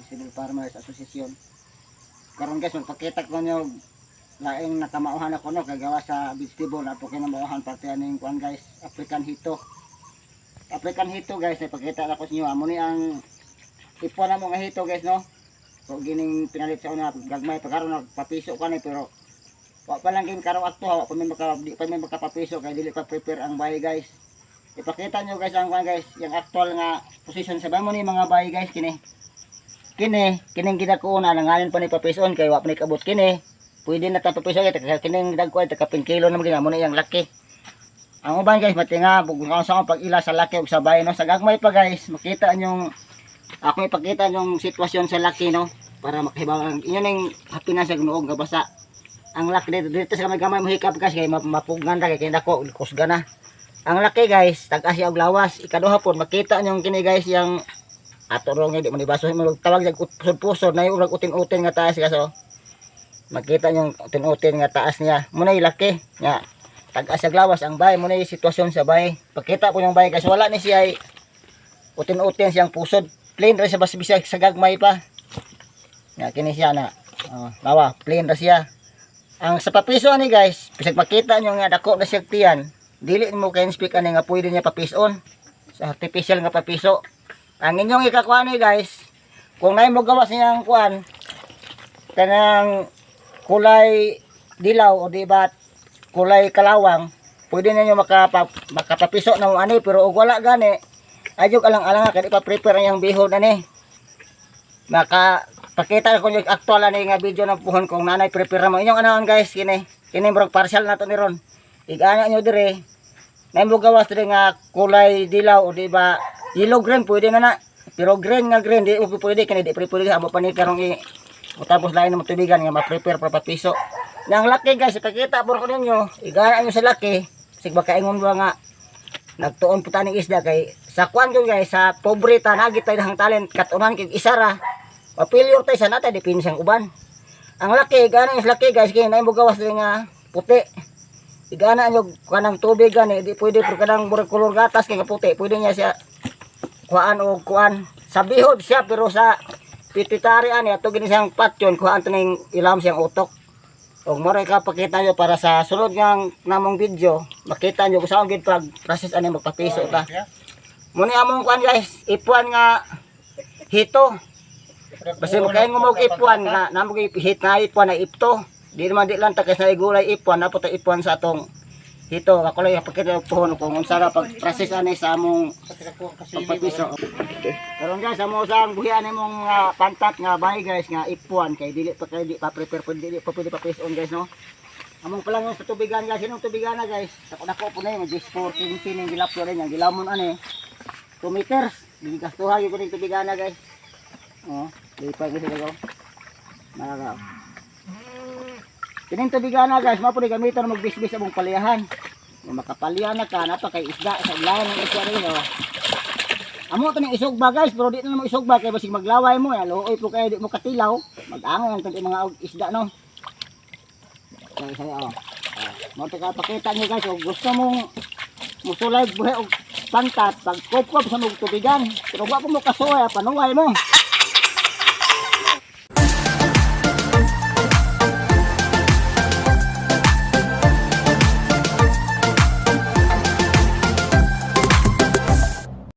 Vegetable Farmers Association. Karon guys, magpakita ko nyo laing nakamauhan ako, no, kay gawa sa vegetable na po kinamauhan parte aning kuan guys, African hito. African hito guys, ipakita na ko sa inyo. Amo ni ang ipon na mo nga hito guys, no. So gining pinalit sa una gagmay pa, karon nagpapiso ka ni, pero wa pa lang kin karong akto, wa pa may maka di pa may makapapiso kay dili pa prepare ang bahay guys. Ipakita nyo guys ang kuan guys, yung actual nga position sa mo ni mga bahay guys. Kini kini kining gidako na langanin pa ni papison kay wa pa ni kabot. Kini pwede na ta papiso kay kining dagko ay taka kilo naman gina mo ni yang laki. Ang uban guys matinga bugong sa pag ila sa laki ug sa bahay, no. Sa gagmay pa guys, makita nyong ako ipakita yung sitwasyon sa laki, no, para makahibaw ang inyo ning happy na sa Ginoo nga basa ang laki dito dito sa gamay gamay mo hikap guys kay mapugngan ra kay dako kusga na ang laki guys, tag-as siya og lawas. Ikaduha pod, makita nyong kini guys, yang ato ro nga di man ibaso mo tawag jag pusod-pusod na yung utin-utin nga taas guys, oh. Makita nyong utin-utin nga taas niya mo na laki nga tag-as sa lawas ang bay mo na yung sitwasyon sa bay. Pakita po yung bay guys, wala ni siya ay utin-utin siyang pusod, plain ra siya basta bisag sa gagmay pa nga kini siya na, oh, lawa, plain ra siya. Ang sa papiso ani guys, bisag makita nyo nga dako na siya tiyan, dili mo kay speak ani nga pwede niya papison sa artificial nga papiso. Ang inyong ikakuha ni guys, kung naay mo gawas niyang kuan kanang kulay dilaw o di ba kulay kalawang, pwede ninyo makapapiso na mo ani. Pero og wala gani, ayog alang-alang kay di pa prepare ang iyang bihon ani. Maka pakita ko yung actual ani nga video ng puhon kung nanay prepare mo inyong anaon guys. Kini kini murag partial na to ni ron. Igana nyo dire na mo gawas dire nga kulay dilaw o di ba yellow green, pwede na na. Pero green nga green di mo pwede kini, di pwede amo pa ni karong i tapos lain mo tubigan nga ma-prepare para papiso. Yang laki guys, ipakita po ko ninyo, igana nyo sa laki sig bakaingon ba nga nagtuon po taning isda kay sa kwan yun guys, sa pobre ta nagi tayo ng talent katunan kay isa ra mapilyor tayo sa nata di pinsang uban. Ang laki gana yung laki guys, kay naimo gawas din nga puti, igana nyo kanang tubig gani di pwede, pero kanang murag kolor gatas kay nga puti pwede niya siya kuhaan og kuan sa bihod siya. Pero sa pituitary ani ato gini siyang patyon kuhaan to ning ilam siyang utok og mo ka pakita nyo para sa sunod ngang namong video makita nyo kung saan gid pag process ani magpapiso ta. Muni among kuan guys, ipuan nga hito. Basta mo kay ngumog ipuan nga namo hit nga ipuan na ipto. Di naman di lang ta kay sa gulay ipuan na ta ipuan sa atong hito. Ako lang ipakita pohon kung unsa ra pag process ani sa among pagpapiso. Karon guys, amo sang buhian imong pantat nga bahay guys nga ipuan kay dili pa kay di pa prepare pud, dili pa pwede pa on guys, no. Among pa lang sa tubigan guys, sinong tubigan na guys. Ako nako po na yung 4 15 ning gilapyo rin yang gilamon ani. 2 meters. Gigastuha gyud ko ning tubigan na guys. Oh, di pa gyud sila go. Nakaga. Kining tubigan na guys, mao po ni gamiton magbisbis among paliyahan. Kung makapalihan na ka, napa kay isda sa ilahan ng isda rin, oh. Amo to ning isugba guys, pero di na mo isugba kay basig maglaway mo, luoy po kayo di mo katilaw, mag-angay ang tag mga isda, no. Kaya saya oh. Mo to ka pakita niyo guys, kung gusto mong musulay buhi og pantat, pag kupkop sa mong tubigan, pero wa po mo kasuway, panuway mo.